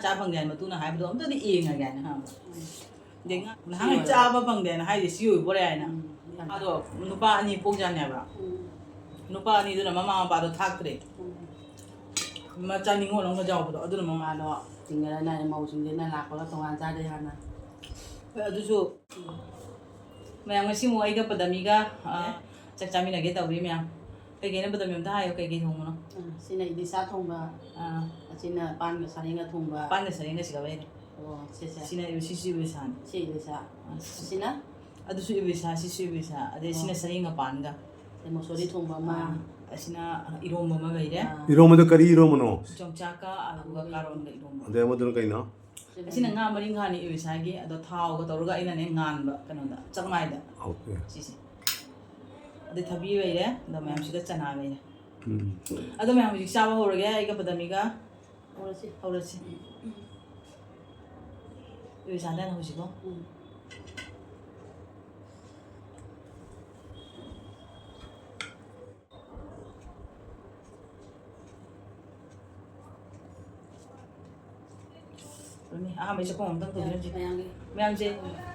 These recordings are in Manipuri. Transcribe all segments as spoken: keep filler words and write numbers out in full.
ꯆꯥ ꯐꯪꯗꯦ ꯍꯥꯏꯅ ꯃꯇꯨꯅ ꯍꯥꯏꯕꯗꯣ ꯑꯝꯇꯗꯤ ꯌꯦꯡꯉꯒꯦ ꯍꯥꯏꯅ ꯍꯪꯕ꯫ ꯎꯝ꯫ ꯑꯗꯩ ꯉꯥ-, ꯅꯍꯥꯟꯒꯩ ꯆꯥꯕ ꯐꯪꯗꯦꯅ ꯍꯥꯏꯁꯦ ꯁꯤ ꯑꯣꯏꯕꯣꯔꯦ ꯍꯥꯏꯅ꯫ ꯎꯝ꯫ ꯑꯗꯣ ꯅꯨꯄꯥ ꯑꯅꯤ ꯄꯣꯛꯖꯥꯠꯅꯦꯕ꯫ ꯎꯝ꯫ ꯅꯨꯄꯥ ꯑꯅꯤꯗꯨꯅ ꯃꯃꯥ ꯃꯄꯥꯗꯣ ꯊꯥꯛꯇ꯭ꯔꯦ꯫ ꯎꯝ꯫ ꯃꯆꯥ ꯅꯤꯉꯣꯜ ꯑꯃꯒ ꯌꯥꯎꯕꯗꯣ ꯑꯗꯨꯅ ꯃꯃꯥꯗꯣ꯫ ꯆꯤꯡꯅꯔ ꯅꯥꯏꯅ ꯃꯧꯁꯤꯡꯁꯤꯅ ꯂꯥꯛꯄꯒ ꯇꯣꯉꯥꯟ ꯆꯥꯗꯦ ꯍꯥꯟꯅ꯫ ꯍꯣꯏ, ꯑꯗꯨꯁꯨ ꯃꯌꯥꯝ ꯉꯁꯤ ꯑꯃꯨꯛ ꯑꯩꯒ ꯄꯗꯃꯤꯒ, ꯑ, ꯑꯦ? ꯆꯥꯛ ꯆꯥꯃꯤꯟꯅꯒꯦ ꯇꯧꯔꯤ ꯃꯌꯥꯝ꯫ ꯀꯩꯀꯩꯅꯣ ꯄꯗꯃꯤ ꯑꯝꯇ ꯍꯥꯏꯌꯨ, ꯀꯩꯀꯩ ꯊꯣꯡꯕꯅꯣ? ꯑ, ꯁꯤꯅ ꯏꯂꯤꯁꯥ ꯊꯣꯡꯕ, ꯑꯥ꯫ ꯑꯁꯤꯅ ꯄꯥꯟꯒ ꯁꯥꯔꯦꯡꯒ ꯊꯣꯡꯕ꯫ ꯄꯥꯟꯒ ꯁꯥꯔꯦꯡꯒ ꯁꯤꯒ ꯂꯩꯔꯦ꯫ ꯑꯣ, ꯁꯦ, ꯁꯦ꯫ ꯁꯤꯅ, ꯁꯤꯁꯨ ꯏꯂꯤꯁꯥꯅꯤ꯫ ꯁꯤ ꯏꯂꯤꯁꯥ꯫ ꯑꯥ, ꯁꯤ-, ꯑꯁꯤꯅ? ꯑꯗꯨꯁꯨ ꯏꯂꯤꯁꯥ, ꯁꯤꯁꯨ ꯏꯂꯤꯁꯥ꯫ ꯑꯗꯩ ꯁꯤꯅ ꯑꯣ꯫ ꯁꯥꯔꯦꯡꯒ ꯄꯥꯟꯒ꯫ ꯑꯗꯩ ꯃꯨꯁꯣꯔꯤ ꯊꯣꯡꯕ ꯑꯃ꯫ ꯑꯥ, ꯑꯁꯤꯅ ꯏꯔꯣꯝꯕ ꯑꯃ ꯂꯩꯔꯦ꯫ ꯑꯥ꯫ ꯏꯔꯣꯝꯕꯗꯣ ꯀꯔꯤ ꯏꯔꯣꯝꯕꯅꯣ? ꯌꯣꯡꯆꯥꯛꯀ ꯑꯂꯨꯒ ꯑꯂꯨꯒ ꯀꯥꯔꯣꯟꯒ ꯏꯔꯣꯝꯕ꯫ ꯑꯗꯩ ꯑꯃꯗꯨꯅ ꯀꯩꯅꯣ? ꯑꯁꯤꯅ ꯉꯥ ꯃꯔꯤꯡꯈꯥꯅꯤ ꯏꯂꯤꯁꯥꯒꯤ, ꯑꯗꯣ ꯊꯥꯎꯒ ꯇꯧꯔꯒ ꯑꯩꯅꯅꯦ ꯉꯥꯟꯕ ꯀꯩꯅꯣꯗ, ꯆꯥꯛꯃꯥꯏꯗ꯫ ꯑꯣꯀꯦ꯫ ꯁꯤꯁꯦ꯫ ꯑꯗꯩ ꯊꯕꯤ ꯂꯩꯔꯦ, ꯑꯗꯣ ꯃꯌꯥꯝꯁꯤꯒ ꯆꯅꯥ ꯂꯩꯔꯦ꯫ ꯎꯝ꯫ ꯑꯗꯣ ꯃꯌꯥꯝ ꯍꯧꯖꯤꯛ ꯆꯥꯕ ꯍꯧꯔꯒꯦ, ꯑꯩꯒ ꯄꯗꯃꯤꯒ꯫ ꯍꯧꯔꯁꯤ꯫ ꯍꯧꯔꯁꯤ꯫ ꯏꯂꯤꯁꯥꯗ ꯍꯥꯟꯅ ꯍꯧꯁꯤꯀꯣ꯫ ꯎꯝ꯫ ꯑꯗꯨꯅꯤ, ꯑꯍꯥꯟꯕꯩ ꯆꯥꯛꯈꯨꯝ ꯑꯝꯇꯪ ꯇꯧꯕꯤꯔꯝꯁꯤ꯫ ꯃꯌꯥꯝꯒꯤ꯫ ꯃꯌꯥꯝꯁꯦ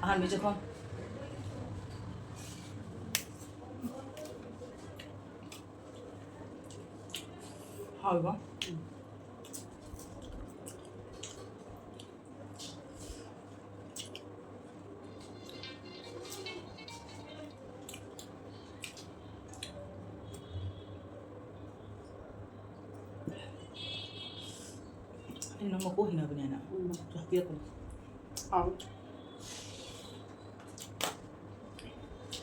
ꯑꯍꯥꯟꯕꯩ ꯆꯥꯛꯈꯨꯝ꯫ ꯍꯥꯎꯏꯕꯣ꯫ ꯎꯝ꯫ ꯑꯩꯅ ꯅꯪ ꯃꯀꯣꯛ ꯍꯩꯅꯕꯅꯦꯅ ꯎꯝ꯫ ꯍꯥꯞꯄꯤꯔꯛꯄꯅꯦ꯫ ꯍꯥꯎ꯫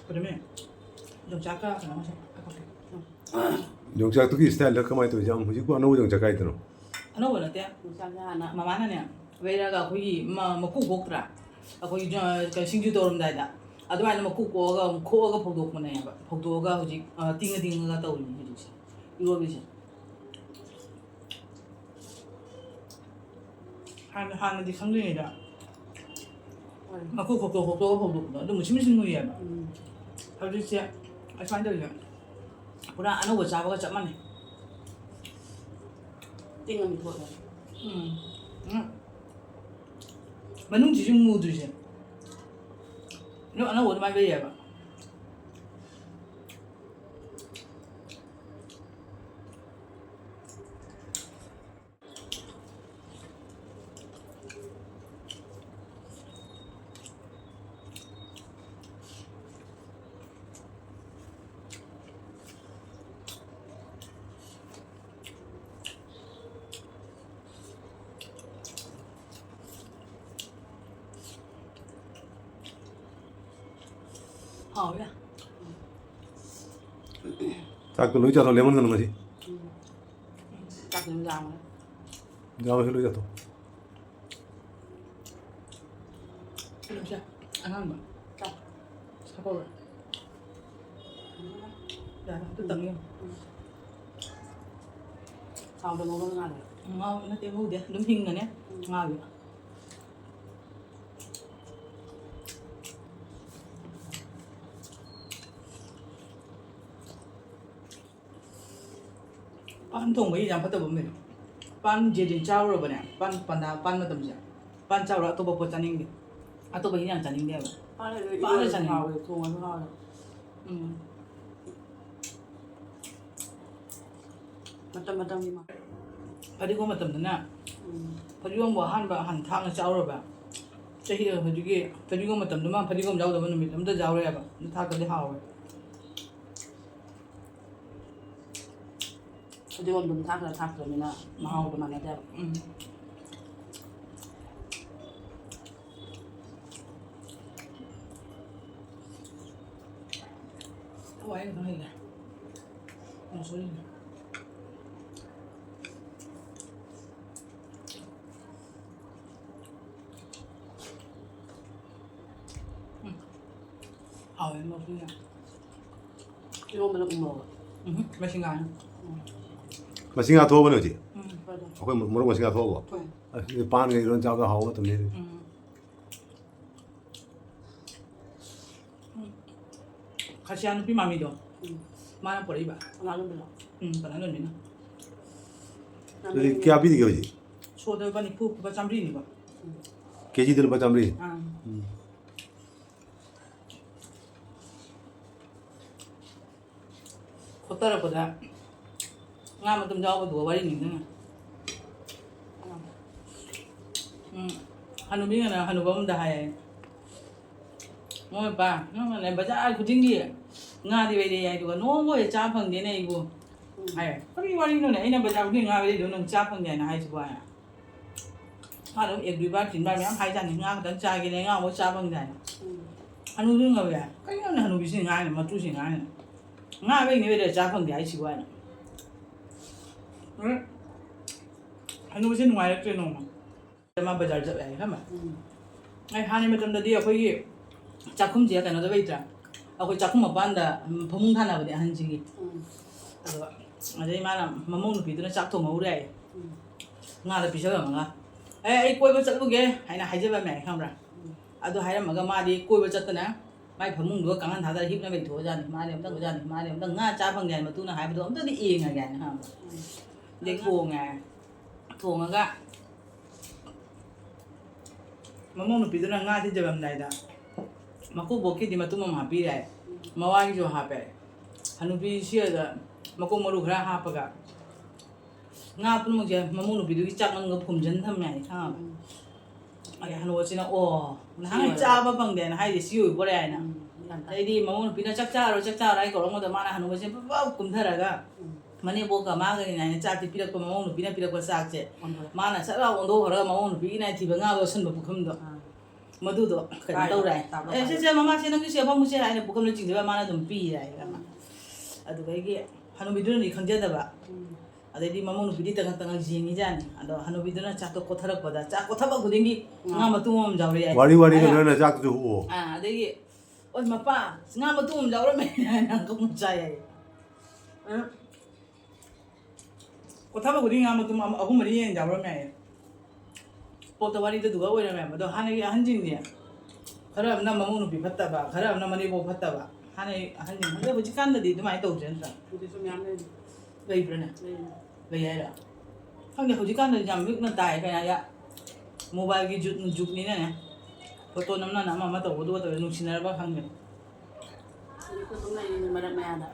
ꯄꯗꯃꯤ, ꯌꯣꯡꯆꯥꯛꯀ ꯀꯩꯅꯣꯒꯁꯦ ꯍꯥꯞꯄꯛꯀꯦ꯫ ꯌꯣꯡꯆꯥꯛꯇꯨꯒꯤ ꯁ꯭ꯇꯥꯏꯜꯗ ꯀꯃꯥꯏꯅ ꯇꯧꯔꯤꯖꯥꯠꯅꯣ? ꯍꯧꯖꯤꯛꯄꯨ ꯑꯅꯧꯕ ꯌꯣꯡꯆꯥꯛ ꯀꯥꯏꯗꯅꯣ? ꯑꯅꯧꯕ ꯅꯠꯇꯦ꯫ ꯌꯣꯡꯆꯥꯛꯁꯦ ꯍꯥꯟꯅ ꯃꯃꯥꯅꯅꯦ ꯂꯩꯔꯒ ꯑꯩꯈꯣꯏꯒꯤ ꯃ-, ꯃꯀꯨ ꯈꯣꯛꯇ꯭ꯔꯥ? ꯑꯩꯈꯣꯏꯒꯤ ꯖ-, ꯀꯩꯅꯣ ꯁꯤꯡꯖꯨ ꯇꯧꯔꯝꯗꯥꯏꯗ꯫ ꯑꯗꯨꯃꯥꯏꯅ ꯃꯀꯨ ꯀꯣꯛꯑꯒ ꯑꯃꯨꯛ ꯈꯣꯛꯑꯒ ꯐꯧꯗꯣꯛꯄꯅꯦꯕ꯫ ꯐꯧꯗꯣꯛꯑꯒ ꯍꯧꯖꯤꯛ, ꯑ, ꯇꯤꯡꯉ ꯇꯤꯡꯉꯒ ꯇꯧꯔꯤꯅꯦ ꯍꯧꯖꯤꯛꯁꯦ꯫ ꯏꯔꯣꯜꯂꯤꯁꯦ꯫ ꯍꯥꯟꯅ, ꯍꯥꯟꯅꯗꯤ ꯈꯪꯗ꯭ꯔꯤꯉꯩꯗ ꯍꯣꯏ꯫ ꯃꯀꯨ ꯈꯣꯛꯇꯣꯛ ꯈꯣꯛꯇꯣꯛꯑꯒ ꯐꯧꯗꯣꯛꯄꯗꯣ ꯑꯗꯨ ꯃꯨꯁꯤꯟ ꯃꯨꯁꯤꯟ ꯃꯨꯏꯌꯦꯕ꯫ ꯎꯝ꯫ ꯍꯧꯖꯤꯛꯁꯦ ꯑꯁꯨꯃꯥꯏꯅ ꯇꯧꯔꯤꯁꯦ ꯄꯨꯔꯥ ꯑꯅꯧꯕ ꯆꯥꯕꯒ ꯆꯞ ꯃꯥꯟꯅꯩ꯫ ꯇꯤꯡꯉ ꯃꯨꯊꯣꯛꯑꯦ꯫ ꯎꯝ꯫ ꯎꯝ꯫ ꯃꯅꯨꯡꯁꯤꯁꯨ ꯃꯨꯗ꯭ꯔꯤꯁꯦ꯫ ꯅꯣꯏ ꯑꯅꯧꯕ ꯑꯗꯨꯃꯥꯏꯅ ꯂꯩꯌꯦꯕ꯫ ꯍꯥꯎꯋꯦ꯫ ꯆꯥꯛꯇꯣ ꯂꯣꯏ ꯆꯥꯊꯣꯛ, ꯂꯦꯃꯟꯒꯅꯨ ꯉꯁꯤ꯫ ꯆꯥꯛ ꯑꯗꯨꯝ ꯂꯥꯝꯃꯦ꯫ ꯌꯥꯎꯔꯁꯤ ꯂꯣꯏ ꯆꯥꯊꯣꯛ꯫ ꯑꯗꯨꯝ ꯆꯥ꯫ ꯑꯉꯥꯡꯕ꯫ ꯆꯥ꯫ ꯁꯥꯄꯣꯔ꯫ ꯌꯥꯔꯦ, ꯑꯗꯨ ꯇꯪꯉꯤ꯫ ꯎꯝ꯫ ꯊꯥꯎꯗ ꯉꯧꯕ ꯉꯥꯜꯂꯦ꯫ ꯉꯥꯎ-, ꯅꯠꯇꯦ, ꯉꯧꯗꯦ꯫ ꯑꯗꯨꯝ ꯍꯤꯡꯅꯅꯦ꯫ ꯎꯝ꯫ ꯉꯥꯜꯂꯤ꯫ ꯄꯥꯟ ꯊꯣꯡꯕꯒꯤ ꯌꯥꯝ ꯐꯠꯇꯕ ꯑꯃ ꯂꯩ꯫ ꯄꯥꯟ ꯖꯦꯗꯤꯟ ꯆꯥꯔꯨꯔꯕꯅꯦ, ꯄꯥꯟ ꯄꯟꯗꯥ, ꯄꯥꯟ ꯃꯇꯝꯁꯦ꯫ ꯄꯥꯟ ꯆꯥꯎꯔ ꯑꯇꯣꯞꯄ ꯄꯣꯠ ꯆꯥꯅꯤꯡꯗꯦ꯫ ꯑꯇꯣꯞꯄ ꯍꯤꯟꯖꯥꯡ ꯆꯥꯅꯤꯡꯗꯦ ꯍꯥꯏꯕ꯫ ꯄꯥꯟ ꯄꯥꯟ ꯏꯔꯣꯟꯕ ꯆꯥꯅꯤꯡꯉꯦ꯫ ꯍꯥꯎꯋꯦ, ꯊꯣꯡꯉꯁꯨ ꯍꯥꯎꯋꯦ꯫ ꯎꯝ꯫ ꯃꯇꯝ ꯃꯇꯝꯒꯤ ꯃꯥ-, ꯐꯗꯤꯒꯣꯝ ꯃꯇꯝꯗꯅ ꯎꯝ꯫ ꯐꯗꯤꯒꯣꯝꯕꯨ ꯑꯍꯥꯟꯕ ꯍꯥꯟ ꯊꯥꯛꯅ ꯆꯥꯎꯔꯕ꯫ ꯆꯍꯤ, ꯍꯧꯖꯤꯛꯀꯤ ꯐꯗꯤꯒꯣꯝ ꯃꯇꯝꯗꯨꯃ ꯐꯗꯤꯒꯣꯝ ꯌꯥꯎꯗꯕ ꯅꯨꯃꯤꯠ ꯑꯝꯇ ꯌꯥꯎꯔꯣꯏ ꯍꯥꯏꯕ꯫ ꯑꯗꯨ ꯊꯥꯛꯇ꯭ꯔꯗꯤ ꯍꯥꯎꯔꯣꯏ꯫ ꯐꯗꯤꯒꯣꯝ ꯑꯗꯨꯝ ꯊꯥꯛꯈ꯭ꯔ ꯊꯥꯛꯇ꯭ꯔꯕꯅꯤꯅ ꯃꯍꯥꯎꯗꯣ ꯃꯥꯟꯅꯗꯦꯕ꯫ ꯎꯝ꯫ ꯍꯋꯥꯏ ꯈꯛꯇꯪ ꯍꯩꯒꯦ꯫ ꯃꯨꯁꯣꯔꯤꯅꯦ꯫ ꯎꯝ꯫ ꯍꯥꯎꯋꯦ ꯃꯨꯁꯣꯔꯤꯅ꯫ ꯏꯔꯣꯝꯕꯗ ꯎ ꯃꯣꯔꯣꯛ꯫ ꯎꯝ, ꯃꯁꯤꯡꯒꯥꯅ꯫ ꯎꯝ꯫ ꯃꯁꯤꯡꯒꯥ ꯊꯣꯛꯑꯕꯅꯦ ꯍꯧꯖꯤꯛ? ꯎꯝ, ꯍꯣꯏ, ꯍꯣꯏ꯫ ꯑꯩꯈꯣꯏ ꯃꯣꯔꯣꯛ ꯃꯁꯤꯡꯒꯥ ꯊꯣꯛꯑꯕꯣ? ꯍꯣꯏ꯫ ꯑꯁ, ꯑꯗꯨꯗꯤ ꯄꯥꯟꯒ ꯏꯔꯣꯟ ꯆꯥꯕꯗ ꯍꯥꯎꯕ ꯃꯇꯝꯅꯤ꯫ ꯎꯝ꯫ ꯎꯝ꯫ ꯈꯥꯁꯤꯌꯥ ꯅꯨꯄꯤ ꯃꯥꯃꯤꯗꯣ꯫ ꯎꯝ꯫ ꯃꯥꯅ ꯄꯨꯔꯛꯏꯕ꯫ ꯀꯅꯥꯅꯣ ꯑꯗꯨꯅ? ꯎꯝ, ꯀꯅꯥꯅꯣ ꯑꯗꯨꯅ? ꯑꯗꯨꯗꯤ ꯀꯌꯥ ꯄꯤꯔꯤꯒꯦ ꯍꯧꯖꯤꯛ? ꯁꯣꯗ ꯂꯨꯄꯥ ꯅꯤꯐꯨ, ꯂꯨꯄꯥ ꯆꯥꯝꯃꯔꯤꯅꯦꯕ꯫ ꯎꯝ꯫ ꯀꯦꯖꯤꯗ ꯂꯨꯄꯥ ꯆꯥꯝꯃꯔꯤ꯫ ꯑꯥ꯫ ꯈꯣꯠꯇꯔꯛꯄꯗ ꯉꯥ ꯃꯇꯨꯝ ꯌꯥꯎꯕꯗꯨꯒ ꯋꯥꯔꯤ ꯅꯤꯡꯁꯤꯡꯉꯦ꯫ ꯎꯝ꯫ ꯍꯅꯨꯕꯤꯅ ꯍꯅꯨꯕ ꯑꯃꯗ ꯍꯥꯏꯌꯦ, "ꯃꯣꯏ ꯃꯄꯥ, ꯅꯪꯅꯅꯦ ꯕꯖꯥꯔ ꯈꯨꯗꯤꯡꯒꯤ ꯉꯥꯗꯤ ꯂꯩꯔꯛꯑꯦ ꯍꯥꯏ, ꯑꯗꯨꯒ ꯅꯣꯡꯃ ꯍꯦꯛ ꯆꯥ ꯐꯪꯗꯦꯅꯦ ꯑꯩꯕꯨ"꯫ ꯍꯥꯏ꯫ "ꯀꯔꯤ ꯋꯥꯔꯤꯅꯣꯅꯦ, ꯑꯩꯅ ꯕꯖꯥꯔ ꯈꯨꯗꯤꯡꯒꯤ ꯉꯥ ꯂꯩꯔꯛꯏꯗꯨ ꯅꯪ ꯆꯥ ꯐꯪꯗꯦ ꯍꯥꯏꯅ ꯍꯥꯏꯁꯤꯕꯨ?" ꯍꯥꯏꯅ꯫ ꯃꯥ ꯑꯗꯨꯝ ꯑꯦꯒ꯭ꯔꯤ ꯕꯥꯔ ꯇꯤꯟ ꯕꯥꯔ ꯃꯌꯥꯝ ꯍꯥꯏꯖꯥꯠꯅꯤ, "ꯉꯥ ꯈꯛꯇꯪ ꯆꯥꯒꯦꯅꯦ, ꯉꯥ ꯑꯃꯨꯛ ꯆꯥ ꯐꯪꯗꯦ" ꯍꯥꯏꯅ꯫ ꯍꯅꯨꯕꯤ ꯉꯧꯋꯦ꯫ "ꯀꯩꯅꯣꯅꯦ ꯍꯅꯨꯕꯤꯁꯤ ꯉꯥꯡꯉꯤꯅꯦ, ꯃꯇꯨꯁꯤ ꯉꯥꯡꯉꯤꯅꯦ꯫ ꯉꯥ ꯂꯩꯅꯤ ꯂꯩꯔꯛꯑꯦ ꯆꯥ ꯐꯪꯗꯦ ꯍꯥꯏꯁꯤꯕꯨ?" ꯍꯥꯏꯅ꯫ ꯍꯅꯨꯕꯁꯦ ꯅꯨꯡꯉꯥꯏꯔꯛꯇ꯭ꯔꯦ ꯅꯣꯡꯃ꯫ ꯃꯥ ꯕꯖꯥꯔ ꯆꯠꯂꯦ ꯍꯥꯏ, ꯈꯪꯕ꯭ꯔꯥ? ꯎꯝ꯫ ꯑꯩ ꯍꯥꯟꯅ ꯃꯇꯝꯗꯗꯤ ꯑꯩꯈꯣꯏꯒꯤ ꯆꯥꯛꯈꯨꯝꯁꯦ ꯀꯩꯅꯣꯗ ꯂꯩꯇ꯭ꯔꯥ? ꯑꯩꯈꯣꯏ ꯆꯥꯛꯈꯨꯝ ꯃꯄꯥꯟꯗ, ꯎꯝ, ꯐꯃꯨꯡ ꯊꯥꯅꯕꯅꯦ ꯑꯍꯟꯁꯤꯡꯒꯤ꯫ ꯎꯝ꯫ ꯑꯗꯨꯒ ꯑꯗꯩ ꯃꯥꯅ ꯃꯃꯧ ꯅꯨꯄꯤꯗꯨꯅ ꯆꯥꯛ ꯊꯣꯡꯍꯧꯔꯦ ꯍꯥꯏꯌꯦ꯫ ꯎꯝ꯫ ꯉꯥꯗꯣ ꯄꯤꯖꯔꯝꯃꯒ, "ꯑꯦ, ꯑꯩ ꯀꯣꯏꯕ ꯆꯠꯂꯨꯒꯦ" ꯍꯥꯏꯅ ꯍꯥꯏꯖꯕ ꯃꯌꯥꯝ ꯈꯪꯕ꯭ꯔꯥ? ꯎꯝ꯫ ꯑꯗꯨ ꯍꯥꯏꯔꯝꯃꯒ ꯃꯥꯗꯤ ꯀꯣꯏꯕ ꯆꯠꯇꯅ ꯃꯥꯏ ꯐꯃꯨꯡꯗꯨꯒ ꯀꯥꯡꯈꯟ ꯊꯥꯗꯔ ꯍꯤꯞꯅ ꯂꯩꯊꯣꯛꯑꯖꯥꯠꯅꯤ꯫ ꯃꯥꯗꯤ ꯑꯝꯇꯪ ꯖꯥꯠꯅꯤ, ꯃꯥꯗꯤ ꯑꯝꯇꯪ ꯉꯥ ꯆꯥ ꯐꯪꯗꯦ ꯍꯥꯏꯅ ꯃꯇꯨꯅ ꯍꯥꯏꯕꯗꯣ ꯑꯝꯇꯗꯤ ꯌꯦꯡꯉꯒꯦ ꯍꯥꯏꯅ ꯈꯪꯕ꯭ꯔꯥ? ꯎꯝ꯫ ꯑꯗꯩ ꯊꯣꯡꯉꯦ ꯍꯥꯏ꯫ ꯊꯣꯡꯉꯒ ꯃꯃꯧ ꯅꯨꯄꯤꯗꯨꯅ ꯉꯥ ꯊꯤꯖꯔꯝꯗꯥꯏꯗ ꯃꯀꯨꯕꯣꯛꯀꯤꯗꯤ ꯃꯇꯨꯝ ꯑꯃ ꯍꯥꯞꯄꯤꯔꯦ ꯍꯥꯏ꯫ ꯃꯋꯥꯒꯤꯁꯨ ꯍꯥꯞꯄꯦ ꯍꯥꯏ꯫ ꯍꯅꯨꯕꯤ ꯁꯤꯗ ꯃꯀꯣꯛ ꯃꯔꯨ ꯈꯔ ꯍꯥꯞꯄꯒ ꯉꯥ ꯄꯨꯝꯅꯃꯛꯁꯦ ꯃꯃꯧ ꯅꯨꯄꯤꯗꯨꯒꯤ ꯆꯥꯛ ꯃꯅꯨꯡꯗ ꯐꯨꯝꯖꯤꯟ ꯊꯝꯃꯦ ꯍꯥꯏ, ꯈꯪꯉꯕ? ꯎꯝ꯫ ꯑꯗꯩ ꯍꯅꯨꯕꯁꯤꯅ, "ꯑꯣ, ꯅꯍꯥꯟ ꯁꯤ ꯑꯣꯏꯔꯦ꯫ ꯆꯥꯕ ꯐꯪꯗꯦꯅ ꯍꯥꯏꯁꯦ ꯁꯤ ꯑꯣꯏꯕꯣꯔꯦ" ꯍꯥꯏꯅ꯫ ꯎꯝ, ꯌꯥꯝ ꯐꯩ꯫ ꯑꯗꯩꯗꯤ ꯃꯃꯧ ꯅꯨꯄꯤꯅ, "ꯆꯥꯛ ꯆꯥꯔꯣ, ꯆꯥꯛ ꯆꯥꯔꯣ" ꯍꯥꯏ ꯀꯧꯔꯛꯄꯗ ꯃꯥꯅ ꯍꯅꯨꯕꯁꯦ ꯄꯨꯞ ꯄꯨꯞ ꯀꯨꯝꯊꯔꯒ ꯎꯝ꯫ ꯃꯅꯦꯝꯕꯣꯛꯀ ꯃꯥꯒꯅꯤꯅ ꯍꯥꯏꯅ ꯆꯥꯛꯇꯤ ꯄꯤꯔꯛꯄ, ꯃꯃꯧ ꯅꯨꯄꯤꯅ ꯄꯤꯔꯛꯄ ꯆꯥꯛꯁꯦ ꯑꯣꯟꯊꯣꯔꯛ꯫ ꯃꯥꯅ ꯁꯠ ꯂꯥꯎ ꯑꯣꯟꯊꯣꯛꯈ꯭ꯔꯒ ꯃꯃꯧ ꯅꯨꯄꯤꯒꯤꯅ ꯊꯤꯕ ꯉꯥꯗꯣ ꯑꯁꯟꯕ ꯄꯨꯈꯝꯗꯣ ꯑꯥ꯫ ꯃꯗꯨꯗꯣ ꯀꯩꯅꯣ ꯀꯥꯏꯗ? ꯇꯧꯔꯦ꯫ ꯇꯥꯕ꯭ꯔꯣ? "ꯑꯦ, ꯁꯦ, ꯁꯦ, ꯃꯃꯥ, ꯁꯦ, ꯅꯪꯒꯤ ꯁꯦ ꯐꯝꯃꯨꯁꯦ" ꯍꯥꯏꯅ ꯄꯨꯈꯝꯗ ꯆꯤꯡꯁꯤꯜꯂꯒ ꯃꯥꯅ ꯑꯗꯨꯝ ꯄꯤꯔꯦ ꯍꯥꯏꯌꯦ꯫ ꯎꯝ꯫ ꯑꯗꯨꯗꯒꯤ ꯍꯅꯨꯕꯤꯗꯨꯅꯗꯤ ꯈꯪꯖꯗꯕ꯫ ꯎꯝ꯫ ꯑꯗꯩꯗꯤ ꯃꯃꯧ ꯅꯨꯄꯤꯗꯤ ꯇꯉꯛ ꯇꯉꯛ ꯌꯦꯡꯉꯤꯖꯥꯠꯅꯤ꯫ ꯑꯗꯣ ꯍꯅꯨꯕꯤꯗꯨꯅ ꯆꯥꯛꯇꯣ ꯀꯣꯠꯊꯔꯛꯄꯗ, ꯆꯥꯛ ꯀꯣꯠꯊꯕ ꯈꯨꯗꯤꯡꯒꯤ ꯎꯝ꯫ ꯉꯥ ꯃꯇꯨꯝ ꯑꯃꯃꯝ ꯌꯥꯎꯔꯛꯑꯦ ꯍꯥꯏꯌꯦ꯫ ꯋꯥꯔꯤ ꯋꯥꯔꯤꯗ ꯑꯌꯥ꯫ ꯅꯣꯏꯅ ꯆꯥꯛꯇꯨꯁꯨ ꯍꯨꯛꯑꯣ꯫ ꯑꯥ, ꯑꯗꯒꯤ, "ꯑꯣ, ꯃꯄꯥ, ꯉꯥ ꯃꯇꯨꯝ ꯑꯃ ꯌꯥꯎꯔꯝꯃꯦ" ꯍꯥꯏꯅ ꯑꯃꯨꯛ ꯆꯥꯏ ꯍꯥꯏꯌꯦ꯫ ꯑ? ꯀꯣꯊꯕ ꯈꯨꯗꯤꯡ ꯉꯥ ꯃꯇꯨꯝ ꯑꯃ, ꯑꯍꯨꯝ ꯃꯔꯤ ꯍꯦꯟꯅ ꯌꯥꯎꯔꯝꯃꯦ ꯍꯥꯏꯌꯦ꯫ ꯄꯣꯠꯇ ꯋꯥꯔꯤꯗꯨ ꯑꯗꯨꯒ ꯑꯣꯏꯔꯝꯃꯦꯕ꯫ ꯑꯗꯣ ꯍꯥꯟꯅꯒꯤ ꯑꯍꯟꯁꯤꯡꯁꯦ, ꯈꯔ ꯑꯃꯅ ꯃꯃꯧ ꯅꯨꯄꯤ ꯐꯠꯇꯕ, ꯈꯔ ꯑꯃꯅ ꯃꯅꯦꯝꯄꯣꯛ ꯐꯠꯇꯕ, ꯍꯥꯟꯅꯒꯤ ꯑꯍꯟꯁꯤꯡ꯫ ꯑꯗꯣ ꯍꯧꯖꯤꯛꯀꯥꯟꯗꯗꯤ ꯑꯗꯨꯃꯥꯏꯅ ꯇꯧꯗ꯭ꯔꯦ ꯅꯠꯇ꯭ꯔꯥ? ꯍꯧꯖꯤꯛꯁꯨ ꯃꯌꯥꯝ ꯂꯩ꯫ ꯂꯩꯕ꯭ꯔꯥꯅꯦ? ꯂꯩ꯫ ꯂꯩ ꯍꯥꯏꯔꯣ? ꯈꯪꯗꯦ, ꯍꯧꯖꯤꯛꯀꯥꯟꯗꯗꯤ ꯌꯥꯝ ꯂꯤꯛꯅ ꯇꯥꯏ꯫ ꯀꯩꯅꯣ, ꯌꯥ-, ꯃꯣꯕꯥꯏꯜꯒꯤ ꯖꯨꯛ, ꯖꯨꯛꯅꯤꯅꯅꯦ, ꯐꯣꯇꯣ ꯅꯝꯅꯅ ꯑꯃ ꯑꯃ ꯇꯧꯕꯗꯨꯒ ꯇꯧꯔꯦ, ꯅꯨꯡꯁꯤꯅꯔꯕ ꯈꯪꯗꯦ꯫ ꯍꯧꯖꯤꯛꯁꯨ ꯑꯗꯨꯝ ꯂꯩꯔꯤꯅꯦ ꯃꯔꯛ ꯃꯌꯥꯗ꯫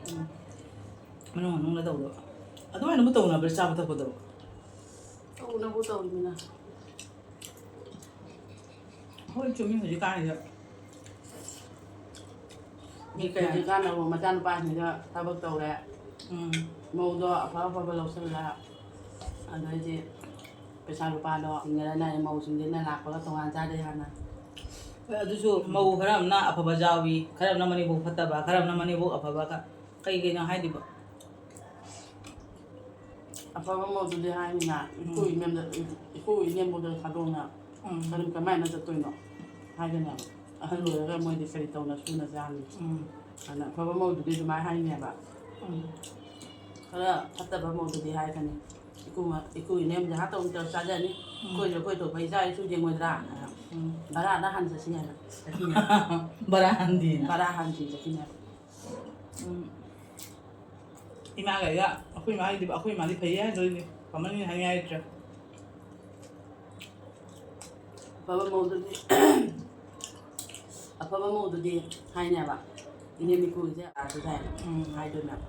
ꯎꯝ꯫ ꯃꯅꯨꯡ ꯃꯅꯨꯡꯗ ꯇꯧꯗꯕ꯫ ꯑꯗꯨꯃꯥꯏꯅꯕꯨ ꯇꯧꯅꯕ꯭ꯔꯥ ꯆꯥꯕ ꯊꯛꯄꯗꯕꯨ? ꯇꯧꯅꯕꯨ ꯇꯧꯔꯤꯃꯤꯅ꯫ ꯍꯣꯏ, ꯆꯨꯝꯃꯤ, ꯍꯧꯖꯤꯛꯀꯥꯟꯁꯤꯗ꯫ ꯃꯤ ꯀꯩ ꯍꯧꯖꯤꯛꯀꯥꯟ ꯑꯃꯨꯛ ꯃꯆꯥꯅꯨꯄꯥꯁꯤꯡꯗ ꯊꯕꯛ ꯇꯧꯔꯦ꯫ ꯎꯝ꯫ ꯃꯧꯗꯣ ꯑꯐ ꯑꯐꯕ ꯂꯧꯁꯜꯂꯦ꯫ ꯑꯗꯩꯗꯤ ꯄꯩꯁꯥ ꯂꯨꯄꯥꯗꯣ ꯆꯤꯡꯅꯔ ꯅꯥꯏ, ꯃꯧꯁꯤꯡꯁꯤꯅ ꯂꯥꯛꯄꯒ ꯇꯣꯉꯥꯟ ꯆꯥꯗꯦ ꯍꯥꯟꯅ꯫ ꯍꯣꯏ, ꯑꯗꯨꯁꯨ ꯃꯧ ꯈꯔ ꯑꯃꯅ ꯑꯐꯕ ꯌꯥꯎꯏ, ꯈꯔ ꯑꯃꯅ ꯃꯅꯦꯝꯕꯣꯛ ꯐꯠꯇꯕ, ꯈꯔ ꯑꯃꯅ ꯃꯅꯦꯝꯕꯣꯛ ꯑꯐꯕ, ꯀ-, ꯀꯩ ꯀꯩꯅꯣ ꯍꯥꯏꯗꯨꯕ? ꯑꯐꯕ ꯃꯧꯗꯨꯗꯤ ꯍꯥꯏꯅꯤꯅ, ꯏꯄꯨ ꯎꯝ꯫ ꯏꯅꯦꯝꯗ-, ꯏꯄꯨ ꯏꯅꯦꯝꯕꯣꯛꯇ ꯊꯥꯗꯣꯛꯅ ꯎꯝ꯫ ꯀꯔꯝ ꯀꯃꯥꯏꯅ ꯆꯠꯇꯣꯏꯅꯣ ꯍꯥꯏꯒꯅꯦꯕ꯫ ꯑꯍꯜ ꯑꯣꯏꯔꯒ ꯃꯣꯏꯗꯤ ꯀꯔꯤ ꯇꯧꯅ ꯁꯨꯅ ꯆꯥꯅꯤ? ꯎꯝ꯫ ꯑꯗꯨꯅ ꯑꯐꯕ ꯃꯧꯗꯨꯗꯤ ꯑꯗꯨꯃꯥꯏꯅ ꯍꯥꯏꯅꯦꯕ꯫ ꯎꯝ꯫ ꯈꯔ ꯐꯠꯇꯕ ꯃꯧꯗꯨꯗꯤ ꯍꯥꯏꯒꯅꯤ, "ꯏꯀꯨ ꯃ-, ꯏꯀꯨ ꯏꯅꯦꯝꯗ ꯍꯥ ꯇꯧꯅ ꯇꯧꯔ ꯆꯥꯖꯅꯤ꯫ ꯎꯝ꯫ ꯑꯩꯈꯣꯏꯁꯨ ꯑꯩꯈꯣꯏ ꯊꯣꯛꯄ ꯏꯆꯥ ꯏꯁꯨ ꯌꯦꯡꯉꯣꯏꯗ꯭ꯔꯥ?" ꯎꯝ꯫ ꯚꯔꯥꯗ ꯍꯥꯟꯅ ꯆꯠꯁꯤꯅꯦꯕ꯫ ꯆꯠꯁꯤꯅꯦꯕ꯫ ꯚꯔꯥ ꯍꯟꯗꯦꯅ꯫ ꯚꯔꯥ ꯍꯟꯁꯤ ꯆꯠꯁꯤꯅꯦꯕ꯫ ꯎꯝ꯫ ꯏꯃꯥꯒ ꯑꯩꯒ, ꯑꯩꯈꯣꯏ ꯏꯃꯥꯒꯤꯗꯤ, ꯑꯩꯈꯣꯏ ꯏꯃꯥꯗꯤ ꯐꯩꯌꯦ ꯍꯥꯏꯗꯣꯏꯅꯦ꯫ ꯀꯃꯟ ꯍꯥꯏꯅꯤꯡꯉꯥꯏ ꯂꯩꯇ꯭ꯔꯦ꯫ ꯑꯐꯕ ꯃꯧꯗꯨꯗꯤ, ꯑꯐꯕ ꯃꯧꯗꯨꯗꯤ ꯍꯥꯏꯅꯦꯕ, "ꯏꯅꯦꯝ ꯏꯀꯨꯁꯦ ꯑꯥꯗ ꯂꯥꯛꯑꯦ" ꯎꯝ꯫ ꯍꯥꯏꯗꯣꯏꯅꯦꯕ꯫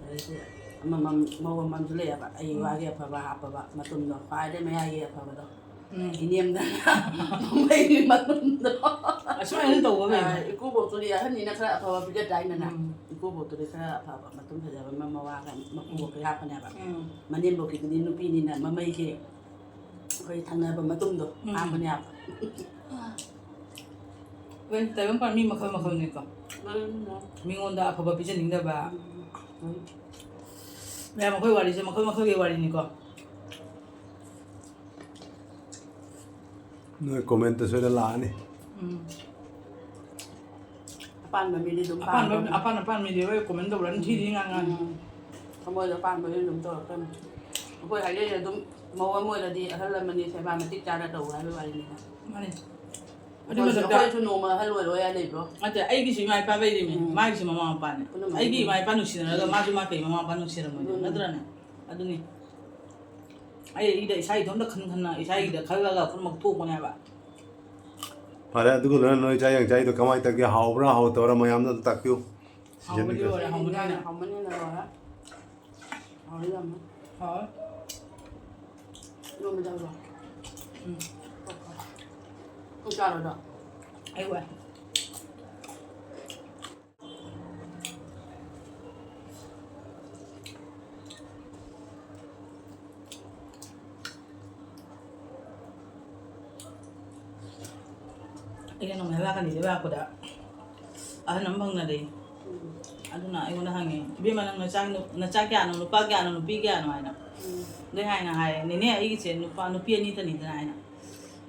ꯑꯗꯩꯗꯤ ꯑꯃꯃꯝ, ꯃꯧ ꯑꯃꯃꯝꯁꯨ ꯂꯩꯌꯦꯕ, ꯑꯩ ꯎꯝ꯫ ꯋꯥꯒꯤ ꯑꯐꯕ ꯍꯥꯞꯄꯕ ꯃꯇꯨꯝꯗꯣ, ꯈ꯭ꯋꯥꯏꯗꯩ ꯃꯌꯥꯏꯒꯤ ꯑꯐꯕꯗꯣ꯫ ꯎꯝ꯫ ꯏꯅꯦꯝꯗꯅ ꯃꯃꯩꯒꯤ ꯃꯇꯨꯝꯗꯣ꯫ ꯑꯁꯨꯃꯥꯏꯅ ꯇꯧꯕ ꯂꯩꯕ? ꯑ, ꯏꯀꯨꯕꯣꯛꯇꯨꯗꯤ ꯑꯍꯟꯅꯤꯅ ꯈꯔ ꯑꯐꯕ ꯄꯤꯖꯗꯥꯏꯅꯦ꯫ ꯎꯝ꯫ ꯏꯀꯨꯕꯣꯛꯇꯨꯗꯤ ꯈꯔ ꯑꯐꯕ ꯃꯇꯨꯝ ꯐꯖꯕ ꯑꯃ ꯃꯋꯥꯒ ꯃꯀꯨꯕꯣꯛꯀꯤ ꯍꯥꯞꯄꯅꯦꯕ꯫ ꯎꯝ꯫ ꯃꯅꯦꯝꯕꯣꯛꯀꯤꯗꯨꯗꯤ ꯅꯨꯄꯤꯅꯤꯅ ꯃꯃꯩꯒꯤ ꯑꯩꯈꯣꯏ ꯊꯪꯅꯕ ꯃꯇꯨꯝꯗꯣ ꯎꯝ꯫ ꯍꯥꯞꯄꯅꯦꯕ꯫ ꯍꯣꯏ, ꯇꯥꯏꯕꯪꯄꯥꯟ ꯃꯤ ꯃꯈꯜ ꯃꯈꯜꯅꯤꯀꯣ꯫ ꯎꯝ꯫ ꯃꯤꯉꯣꯟꯗ ꯑꯐꯕ ꯄꯤꯖꯅꯤꯡꯗꯕ꯫ ꯎꯝ꯫ ꯃꯌꯥꯝ, ꯑꯩꯈꯣꯏ ꯋꯥꯔꯤꯁꯦ ꯃꯈꯜ ꯃꯈꯜꯒꯤ ꯋꯥꯔꯤꯅꯤꯀꯣ꯫ ꯅꯣꯏ comment ꯁꯣꯏꯗ ꯂꯥꯛꯑꯅꯤ꯫ ꯎꯝ꯫ ꯑꯄꯥꯟꯕ ꯃꯤꯗꯤ ꯑꯗꯨꯝ ꯑꯄꯥꯟꯕ, ꯄꯥꯝꯕ꯫ ꯑꯄꯥꯟ ꯑꯄꯥꯟ ꯃꯤꯗꯤ ꯂꯣꯏ comment ꯇꯧꯔꯅꯤ, ꯊꯤ ꯊꯤ ꯉꯥꯡꯉꯛꯑꯅꯤ꯫ ꯎꯝ꯫ ꯊꯃꯣꯏꯗ ꯄꯥꯟꯕꯗꯤ ꯑꯗꯨꯝ ꯇꯧꯔꯛꯀꯅꯤ꯫ ꯑꯩꯈꯣꯏ ꯍꯥꯏꯖꯔꯤꯁꯦ ꯑꯗꯨꯝ ꯃꯧ ꯑꯃ ꯑꯣꯏꯔꯗꯤ ꯑꯍꯜ ꯂꯃꯟꯒꯤ ꯁꯦꯕꯥ ꯃꯇꯤꯛ ꯆꯥꯅ ꯇꯧ ꯍꯥꯏꯕꯒꯤ ꯋꯥꯔꯤꯅꯤꯗ꯫ ꯃꯥꯅꯤ꯫ ꯑꯗꯨꯏ ꯑꯩꯈꯣꯏꯁꯨ, ꯃꯊꯛꯇ ꯑꯩꯈꯣꯏꯁꯨ ꯅꯣꯡꯃ ꯑꯍꯜ ꯑꯣꯏꯔꯣ ꯌꯥ ꯂꯩꯕ꯭ꯔꯣ? ꯅꯠꯇꯦ, ꯑꯩꯒꯤꯁꯨ ꯏꯃꯥ ꯏꯄꯥ ꯂꯩꯔꯤꯃꯤ, ꯎꯝ꯫ ꯃꯥꯒꯤꯁꯨ ꯃꯃꯥ ꯃꯄꯥꯅꯦ꯫ ꯄꯨꯝꯅꯃꯛ ꯑꯩꯒꯤ ꯏꯃꯥ ꯏꯄꯥ ꯅꯨꯡꯁꯤꯅꯔꯒ ꯃꯥꯁꯨ ꯃꯥ ꯀꯩ ꯃꯃꯥ ꯃꯄꯥ ꯅꯨꯡꯁꯤꯔꯝꯃꯣꯏꯗꯣꯏꯅꯣ? ꯑꯗꯨꯅꯤ꯫ ꯅꯠꯇ꯭ꯔꯅꯦ? ꯑꯗꯨꯅꯤ꯫ ꯑꯩ ꯑꯩꯗ ꯏꯁꯥ ꯏꯇꯣꯝꯇ ꯈꯟ ꯈꯟꯅ ꯏꯁꯥꯒꯤꯗ ꯈꯜꯂꯒ ꯄꯨꯝꯅꯃꯛ ꯊꯣꯛꯄꯅꯦꯕ꯫ ꯐꯔꯦ, ꯑꯗꯨꯒ ꯂꯣꯏꯅ ꯅꯣꯏ ꯆꯥꯛ ꯌꯦꯟ ꯆꯥꯏꯗꯣ ꯀꯃꯥꯏꯅ ꯇꯧꯒꯦ? ꯍꯥꯎꯕ꯭ꯔꯥ ꯍꯥꯎꯇꯕ꯭ꯔꯥ? ꯃꯌꯥꯝꯗ ꯑꯗꯨꯝ ꯇꯥꯛꯄꯤꯌꯨ꯫ ꯍꯥꯎꯕꯗꯤ ꯂꯣꯏꯔꯦ, ꯍꯥꯎꯕꯅꯤꯅ꯫ ꯍꯥꯎꯕꯅꯤꯅ ꯂꯣꯏꯔꯦ꯫ ꯍꯥꯎꯔꯦ ꯌꯥꯝꯅ꯫ ꯍꯥꯎꯔꯦ꯫ ꯏꯔꯣꯟꯕ ꯆꯥꯕ꯭ꯔꯣ? ꯎꯝ꯫ ꯅꯪ ꯆꯥꯔꯣꯏꯗ꯭ꯔꯣ? ꯑꯩ ꯋꯥꯏ꯫ ꯑꯩꯅ ꯅꯣꯡꯃꯩ ꯂꯥꯛꯀꯅꯤꯗ ꯂꯥꯛꯄꯗ ꯑꯍꯟ ꯑꯃ ꯐꯪꯅꯔꯦ꯫ ꯎꯝ꯫ ꯑꯗꯨꯅ ꯑꯩꯉꯣꯟꯗ ꯍꯪꯉꯦ, "ꯏꯕꯦꯝꯃ, ꯅꯪ ꯅꯆꯥ, ꯅꯆꯥ ꯀꯌꯥꯅꯣ, ꯅꯨꯄꯥ ꯀꯌꯥꯅꯣ, ꯅꯨꯄꯤ ꯀꯌꯥꯅꯣ?" ꯍꯥꯏꯅ꯫ ꯎꯝ꯫ ꯑꯗꯩ ꯍꯥꯏꯅ ꯍꯥꯏ, "ꯅꯦꯅꯦ, ꯑꯩꯒꯤꯁꯦ ꯅꯨꯄꯥ, ꯅꯨꯄꯤ ꯑꯅꯤꯇꯅꯤꯗꯅ" ꯍꯥꯏꯅ꯫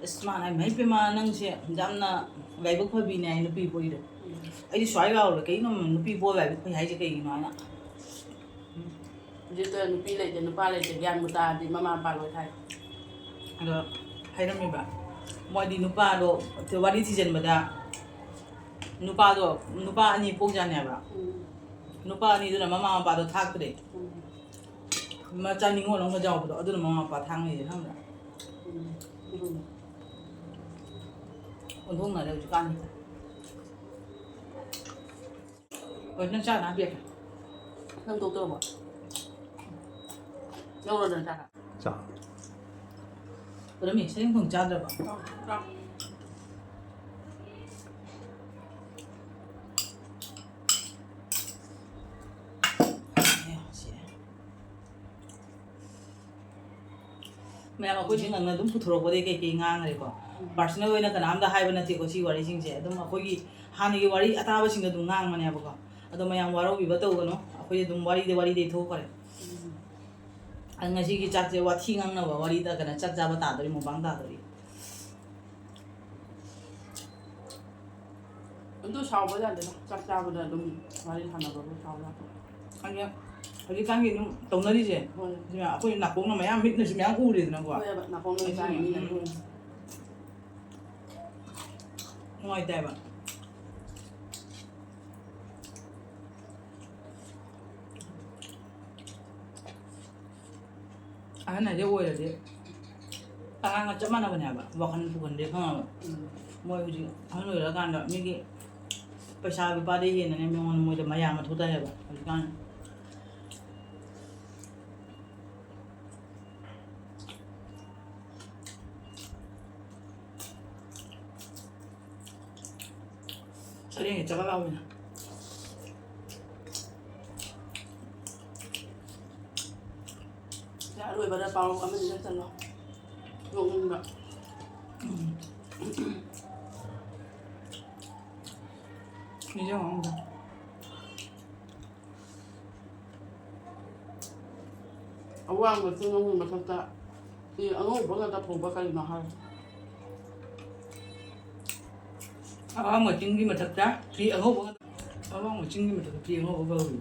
ꯑꯁ, ꯃꯥꯅ ꯍꯥꯏ, "ꯏꯃꯥ, ꯏꯄꯦꯝꯃ, ꯅꯪꯁꯦ ꯌꯥꯝꯅ ꯂꯥꯏꯕꯛ ꯐꯕꯤꯅꯦ" ꯍꯥꯏ, ꯅꯨꯄꯤ ꯄꯣꯛꯏꯗꯣ꯫ ꯎꯝ꯫ ꯑꯩꯗꯤ ꯁ꯭ꯋꯥꯏ ꯂꯥꯎꯔꯦ, "ꯀꯩꯅꯣ ꯅꯨꯄꯤ ꯄꯣꯛꯑ ꯂꯥꯏꯕꯛ ꯐꯩ ꯍꯥꯏꯁꯦ ꯀꯩꯒꯤꯅꯣ?" ꯍꯥꯏꯅ꯫ ꯎꯝ꯫ ꯍꯧꯖꯤꯛꯇ ꯅꯨꯄꯤ ꯂꯩꯇꯦ, ꯅꯨꯄꯥ ꯂꯩꯇꯦ, ꯒ꯭ꯌꯥꯟꯕꯨ ꯇꯥꯔꯗꯤ ꯃꯃꯥ ꯃꯄꯥ ꯂꯣꯏ ꯊꯥꯏ꯫ ꯑꯗꯣ ꯍꯥꯏꯔꯝꯃꯤꯕ, ꯃꯣꯏꯗꯤ ꯅꯨꯄꯥꯗꯣ ꯋꯥꯔꯤ ꯊꯤꯖꯤꯟꯕꯗ ꯅꯨꯄꯥꯗꯣ, ꯅꯨꯄꯥ ꯑꯅꯤ ꯄꯣꯛꯖꯥꯠꯅꯦꯕ꯫ ꯎꯝ꯫ ꯅꯨꯄꯥ ꯑꯅꯤꯗꯨꯅ ꯃꯃꯥ ꯃꯄꯥꯗꯣ ꯊꯥꯛꯇ꯭ꯔꯦ꯫ ꯎꯝ꯫ ꯃꯆꯥ ꯅꯤꯉꯣꯜ ꯑꯃꯒ ꯌꯥꯎꯕꯗꯣ, ꯑꯗꯨꯅ ꯃꯃꯥ ꯃꯄꯥ ꯊꯥꯡꯅꯩꯁꯦ, ꯈꯪꯕ꯭ꯔꯥ? ꯎꯝ꯫ ꯎꯝ꯫ ꯑꯣꯟꯊꯣꯛꯅꯔꯦ ꯍꯧꯖꯤꯛꯀꯥꯟꯗꯤ꯫ ꯍꯣꯏ, ꯅꯪ ꯆꯥꯅ ꯍꯥꯞꯄꯤꯔꯛꯀꯦ꯫ ꯅꯪ ꯇꯣꯛꯇꯧꯔꯕꯣ? ꯂꯧꯔꯣꯗꯅ ꯆꯥꯅ꯫ ꯆꯥ꯫ ꯄꯨꯔꯝꯃꯤ, ꯁꯔꯦꯡ ꯊꯣꯡ ꯆꯥꯗ꯭ꯔꯕꯣ? ꯑꯧ, ꯆꯥ꯫ ꯑꯦ, ꯁꯤ꯫ ꯃꯌꯥꯝ ꯑꯩꯈꯣꯏ ꯅꯤꯡꯉꯪꯅ ꯑꯗꯨꯝ ꯄꯨꯊꯣꯔꯛꯄꯗꯩ ꯀꯩꯀꯩ ꯉꯥꯡꯈ꯭ꯔꯦꯀꯣ꯫ ꯎꯝ꯫ Personal ꯑꯣꯏꯅ ꯀꯅꯥꯝꯇ ꯍꯥꯏꯕ ꯅꯠꯇꯦꯀꯣ ꯁꯤ ꯋꯥꯔꯤꯁꯤꯡꯁꯦ꯫ ꯑꯗꯨꯝ ꯑꯩꯈꯣꯏꯒꯤ ꯍꯥꯟꯅꯒꯤ ꯋꯥꯔꯤ ꯑꯇꯥꯕꯁꯤꯡꯗꯣ ꯑꯗꯨꯝ ꯉꯥꯡꯕꯅꯦꯕꯀꯣ꯫ ꯑꯗꯣ ꯃꯌꯥꯝ ꯋꯥꯔꯧꯕꯤꯕ ꯇꯧꯒꯅꯨ꯫ ꯑꯩꯈꯣꯏ ꯑꯗꯨꯝ ꯋꯥꯔꯤꯗꯤ ꯋꯥꯔꯤꯗꯩ ꯊꯣꯛꯈ꯭ꯔꯦ꯫ ꯎꯝ꯫ ꯑꯗꯣ ꯉꯁꯤꯒꯤ ꯆꯥꯛꯁꯦ ꯋꯥꯊꯤ ꯉꯥꯡꯅꯕ ꯋꯥꯔꯤꯗ ꯀꯩꯅꯣ ꯆꯥꯛ ꯆꯥꯕ ꯇꯥꯗꯣꯔꯤ, ꯃꯨꯛꯕꯥꯡ ꯇꯥꯗꯣꯔꯤ꯫ ꯑꯗꯨ ꯁꯥꯎꯕ ꯌꯥꯗꯦꯗ, ꯆꯥꯛ ꯆꯥꯕꯗ ꯑꯗꯨꯝ ꯋꯥꯔꯤ ꯁꯥꯟꯅꯕꯕꯨ ꯁꯥꯎ ꯌꯥꯗꯦ꯫ ꯑꯗ ꯍꯧꯖꯤꯛꯀꯥꯟꯒꯤ ꯑꯗꯨꯝ ꯇꯧꯅꯔꯤꯁꯦ, ꯍꯣꯏ꯫ ꯁꯤꯅ ꯑꯩꯈꯣꯏ ꯅꯥꯀꯣꯡꯅ ꯃꯌꯥꯝ, ꯃꯤꯠꯅꯁꯨ ꯃꯌꯥꯝ ꯎꯔꯦꯗꯅꯀꯣ꯫ ꯍꯣꯏ, ꯅꯥꯀꯣꯡꯅ ꯑꯗꯨꯅ ꯃꯌꯥꯝ ꯃꯤꯠꯅ ꯎꯝ꯫ ꯎꯔꯦ꯫ ꯅꯨꯡꯉꯥꯏꯇꯦ ꯍꯥꯏꯕ꯫ ꯑꯍꯟ ꯍꯥꯏꯗꯤ ꯑꯣꯏꯔꯗꯤ ꯑꯉꯥꯡꯒ ꯆꯞ ꯃꯥꯟꯅꯕꯅꯦ ꯍꯥꯏꯕ, ꯋꯥꯈꯜ ꯄꯨꯈꯟꯗꯦ, ꯈꯪꯉꯕ? ꯎꯝ꯫ ꯃꯣꯏ ꯍꯧꯖꯤꯛ ꯑꯍꯟ ꯑꯣꯏꯔꯛꯑꯀꯥꯟꯗ ꯃꯤꯒꯤ ꯄꯩꯁꯥ ꯂꯨꯄꯥꯗꯩ ꯍꯦꯟꯅꯅꯦ ꯃꯤꯉꯣꯟꯗ, ꯃꯣꯏꯗ ꯃꯌꯥꯝ ꯃꯊꯧ ꯇꯥꯏ ꯍꯥꯏꯕ ꯍꯧꯖꯤꯛꯀꯥꯟ꯫ ꯁꯔꯦꯡꯒꯤ ꯆꯒ ꯂꯥꯎꯕꯅ꯫ ꯁꯤ ꯑꯔꯣꯏꯕꯗ ꯄꯥꯎꯔꯧ ꯑꯃꯅꯤ ꯅꯠꯇꯅ ꯅꯣꯛꯅꯤꯡꯕ꯫ ꯎꯝ꯫ ꯅꯤꯡꯁꯤꯡꯉꯛꯑꯣ ꯑꯝꯇ꯫ ꯑꯋꯥꯡꯕ ꯆꯤꯡ ꯑꯃꯒꯤ ꯃꯊꯛꯇ ꯐꯤ ꯑꯉꯧꯕ ꯉꯥꯛꯇ ꯐꯧꯕ ꯀꯔꯤꯅꯣ ꯍꯥꯏ꯫ ꯑꯋꯥꯡꯕ ꯆꯤꯡꯒꯤ ꯃꯊꯛꯇ ꯐꯤ ꯑꯉꯧꯕ ꯉꯥꯛꯇ, ꯑꯋꯥꯡꯕ ꯆꯤꯡꯒꯤ ꯃꯊꯛꯇ ꯐꯤ ꯑꯉꯧꯕ ꯐꯧꯔꯤ꯫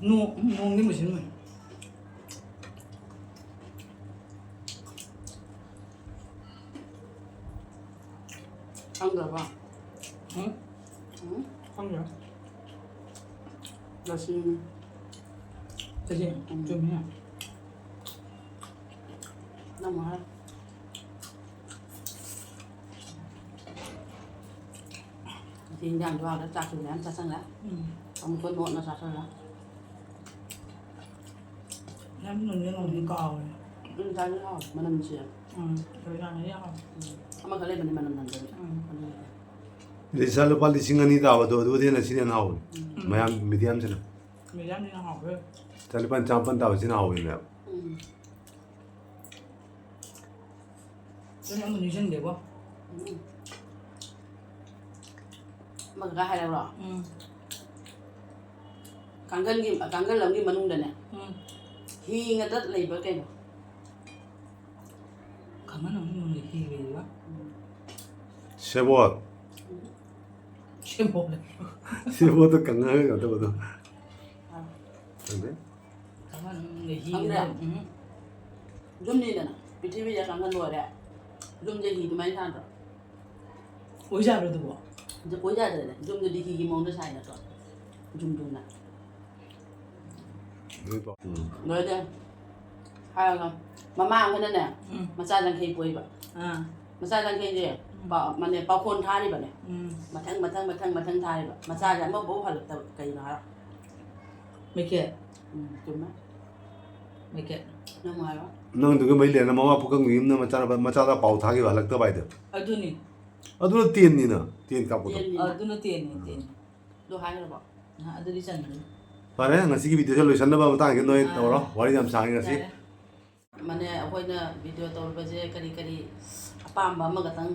ꯅꯣꯡ, ꯅꯣꯡꯗꯤ ꯃꯨꯁꯤꯟ ꯃꯨꯏ꯫ ꯈꯪꯗ꯭ꯔꯕ? ꯎꯝ? ꯎꯝ? ꯈꯪꯗ꯭ꯔꯦ꯫ ꯂꯁꯤꯡ꯫ ꯂꯁꯤꯡ? ꯎꯝ꯫ ꯆꯨꯝꯃꯤꯅꯦ꯫ ꯅꯪ ꯑꯃꯨꯛ ꯍꯥꯏ꯫ ꯉꯁꯤ ꯏꯟꯖꯥꯡꯗꯣ ꯑꯥꯗ ꯆꯥꯛꯁꯨ ꯃꯌꯥꯝ ꯆꯥꯁꯟꯈ꯭ꯔꯦ꯫ ꯎꯝ꯫ ꯑꯃꯨꯛꯀ ꯅꯣꯠꯅ ꯆꯥꯁꯜꯂꯦ꯫ ꯌꯥꯝ ꯅꯣꯏꯅ ꯅꯣꯏꯅ ꯀꯥꯎꯔꯦ꯫ ꯎꯝ, ꯆꯥꯅꯤ ꯍꯥꯎꯋꯦ, ꯃꯅꯝ ꯅꯨꯡꯁꯤꯔꯦ꯫ ꯎꯝ, ꯊꯣꯏ ꯆꯥꯅꯤ ꯍꯥꯎꯋꯦ꯫ ꯎꯝ, ꯑꯃꯈꯛ ꯂꯩꯕꯅꯤ ꯃꯅꯝ ꯅꯝꯗꯕ꯫ ꯎꯝ꯫ ꯑꯗꯨꯅꯦ꯫ ꯂꯤꯁꯥ ꯂꯨꯄꯥ ꯂꯤꯁꯤꯡ ꯑꯅꯤ ꯇꯥꯕꯗꯣ, ꯑꯗꯨꯗꯤ ꯍꯦꯟꯅ ꯁꯤꯅ ꯍꯦꯟꯅ ꯍꯥꯎꯕꯅꯤ꯫ ꯎꯝ꯫ ꯃꯌꯥꯝ ꯃꯤꯗꯤꯌꯝꯁꯤꯅ꯫ ꯃꯤꯗꯤꯌꯝꯁꯤꯅ ꯍꯥꯎꯋꯦ꯫ ꯂꯨꯄꯥ ꯆꯥꯃꯥꯄꯟ ꯇꯥꯕꯁꯤꯅ ꯍꯥꯎꯋꯤꯅꯦ꯫ ꯎꯝ꯫ ꯑꯩ ꯑꯃ ꯅꯤꯡꯁꯤꯡꯗꯦꯕꯣ꯫ ꯎꯝ꯫ ꯑꯃ ꯀꯀꯥ ꯍꯥꯏꯔꯛꯎꯔꯣ? ꯎꯝ꯫ ꯀꯥꯡꯒꯜꯒꯤ, ꯀꯥꯡꯒꯜ ꯑꯃꯒꯤ ꯃꯅꯨꯡꯗꯅꯦ꯫ ꯎꯝ꯫ ꯍꯤ ꯉꯥꯛꯇ ꯂꯩꯕ ꯀꯩꯅꯣ? ꯀꯥꯡꯒꯜ ꯑꯃꯒꯤ ꯃꯅꯨꯡꯗ ꯍꯤ ꯂꯩꯕ? ꯎꯝ꯫ ꯁꯦꯕꯣꯠ꯫ ꯎꯝ꯫ ꯁꯦꯕꯣꯠ꯫ ꯁꯦꯕꯣꯠꯇꯣ ꯀꯪꯉꯒ ꯀꯩꯅꯣ ꯇꯧꯕꯗꯣ꯫ ꯑꯥ꯫ ꯈꯪꯗꯦ꯫ ꯀꯥꯡꯒꯜ ꯑꯃꯒꯤ ꯃꯅꯨꯡꯗ ꯍꯤ ꯈꯪꯗ꯭ꯔꯦ? ꯂꯩꯕ? ꯎꯝ꯫ ꯌꯨꯝꯅꯤꯗꯅ, ꯄ꯭ꯔꯤꯊꯤꯕꯤꯗ ꯀꯥꯡꯒꯜ ꯂꯣꯏꯔꯦ꯫ ꯌꯨꯝꯁꯦ ꯍꯤ ꯑꯗꯨꯃꯥꯏꯅ ꯁꯥꯗ꯭ꯔꯣ? ꯑꯣꯏꯖꯥꯠꯂꯣ ꯑꯗꯨꯕꯣ? ꯑꯗꯨ ꯑꯣꯏꯖꯥꯠꯂꯅꯦ꯫ ꯌꯨꯝꯗꯨꯗꯤ ꯍꯤꯒꯤ ꯃꯑꯣꯡꯗ ꯁꯥꯏ ꯅꯠꯇ꯭ꯔꯣ? ꯖꯨꯝ ꯖꯨꯝꯅ꯫ ꯎꯝ꯫ ꯂꯣꯏꯔꯦ꯫ ꯍꯥꯏꯔꯒ ꯃꯃꯥ ꯑꯃꯅꯅꯦ, ꯎꯝ꯫ ꯃꯆꯥ ꯌꯥꯡꯈꯩ ꯄꯣꯛꯏꯕ꯫ ꯑꯥ꯫ ꯃꯆꯥ ꯌꯥꯡꯈꯩꯁꯦ ꯎꯝ꯫ ꯄꯥ-, ꯃꯥꯅꯦ, ꯄꯥꯎꯈꯣꯟ ꯊꯥꯔꯤꯕꯅꯦ꯫ ꯎꯝ꯫ ꯃꯊꯪ, ꯃꯊꯪ, ꯃꯊꯪ, ꯃꯊꯪ ꯊꯥꯔꯤꯕ꯫ ꯃꯆꯥꯁꯦ ꯑꯃꯐꯥꯎ ꯍꯜꯂꯛꯇꯕ꯫ ꯀꯩꯅꯣ ꯍꯥꯏꯔꯣ? ꯃꯩꯈꯦꯠ꯫ ꯎꯝ, ꯆꯨꯝꯃꯦ꯫ ꯃꯩꯈꯦꯠ꯫ ꯅꯪ ꯍꯥꯏꯔꯣ? ꯅꯪꯗꯨꯒ ꯃꯔꯤ ꯂꯩꯅꯅ ꯃꯃꯥ ꯄꯨꯈꯪꯒꯤ ꯌꯨꯝꯗ ꯃꯆꯥꯅꯨꯄꯥ, ꯃꯆꯥꯗ ꯄꯥꯎ ꯊꯥꯈꯤꯕ ꯍꯜꯂꯛꯇꯕ ꯍꯥꯏꯗꯣ꯫ ꯑꯗꯨꯅꯤ꯫ ꯑꯗꯨꯅ ꯇꯦꯟꯅꯤꯅ, ꯇꯦꯟ ꯀꯥꯞꯄꯗꯣ꯫ ꯇꯦꯟꯅꯤꯅ꯫ ꯑꯗꯨꯅ ꯇꯦꯟꯅꯤ, ꯇꯦꯟꯅꯤ꯫ ꯑꯗꯨ ꯍꯥꯏꯈ꯭ꯔꯕꯣ? ꯑ, ꯑꯗꯨꯗꯤ ꯆꯟꯗ꯭ꯔꯤ꯫ ꯐꯔꯦ, ꯉꯁꯤꯒꯤ ꯚꯤꯗꯤꯑꯣꯁꯦ ꯂꯣꯏꯁꯟꯅꯕ ꯃꯇꯥꯡꯁꯦ ꯅꯣꯏ ꯑꯥ꯫ ꯇꯧꯔꯣ꯫ ꯋꯥꯔꯤ ꯌꯥꯝ ꯁꯥꯡꯉꯦ ꯉꯁꯤ꯫ ꯌꯥꯔꯦ꯫ ꯃꯥꯅꯦ, ꯑꯩꯈꯣꯏꯅ ꯚꯤꯗꯤꯑꯣ ꯇꯧꯔꯤꯕꯁꯦ ꯀꯔꯤ ꯀꯔꯤ ꯑꯄꯥꯝꯕ ꯑꯃꯈꯛꯇꯪ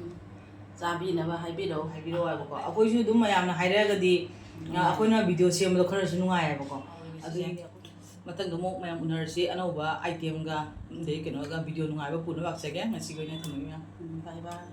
ꯆꯥꯕꯤꯅꯕ ꯍꯥꯏꯕꯤꯔꯛꯑꯣ꯫ ꯍꯥꯏꯕꯤꯔꯛꯑꯣ ꯍꯥꯏꯕꯀꯣ꯫ ꯑꯩꯈꯣꯏꯁꯨ ꯑꯗꯨꯝ ꯃꯌꯥꯝꯅ ꯍꯥꯏꯔꯛꯑꯒꯗꯤ, ꯎꯝ꯫ ꯑꯩꯈꯣꯏꯅ ꯚꯤꯗꯤꯑꯣ ꯁꯦꯝꯕꯗꯣ ꯈꯔꯁꯨ ꯅꯨꯡꯉꯥꯏꯌꯦꯕꯀꯣ꯫ ꯍꯣꯏ, ꯑꯗꯨꯒꯤ ꯁꯦꯝꯒꯦ꯫ ꯃꯊꯪꯗ ꯑꯃꯨꯛ ꯃꯌꯥꯝ ꯎꯅꯔꯁꯤ ꯑꯅꯧꯕ item ꯒ, ꯑꯗꯩ ꯀꯩꯅꯣꯒ, ꯚꯤꯗꯤꯑꯣ ꯅꯨꯡꯉꯥꯏꯕ ꯄꯨꯅꯕ ꯂꯥꯛꯆꯒꯦ꯫ ꯉꯁꯤꯒꯤ ꯑꯣꯏꯅ ꯊꯝꯃꯒꯦ ꯃꯌꯥꯝ꯫ ꯎꯝ, bye bye꯫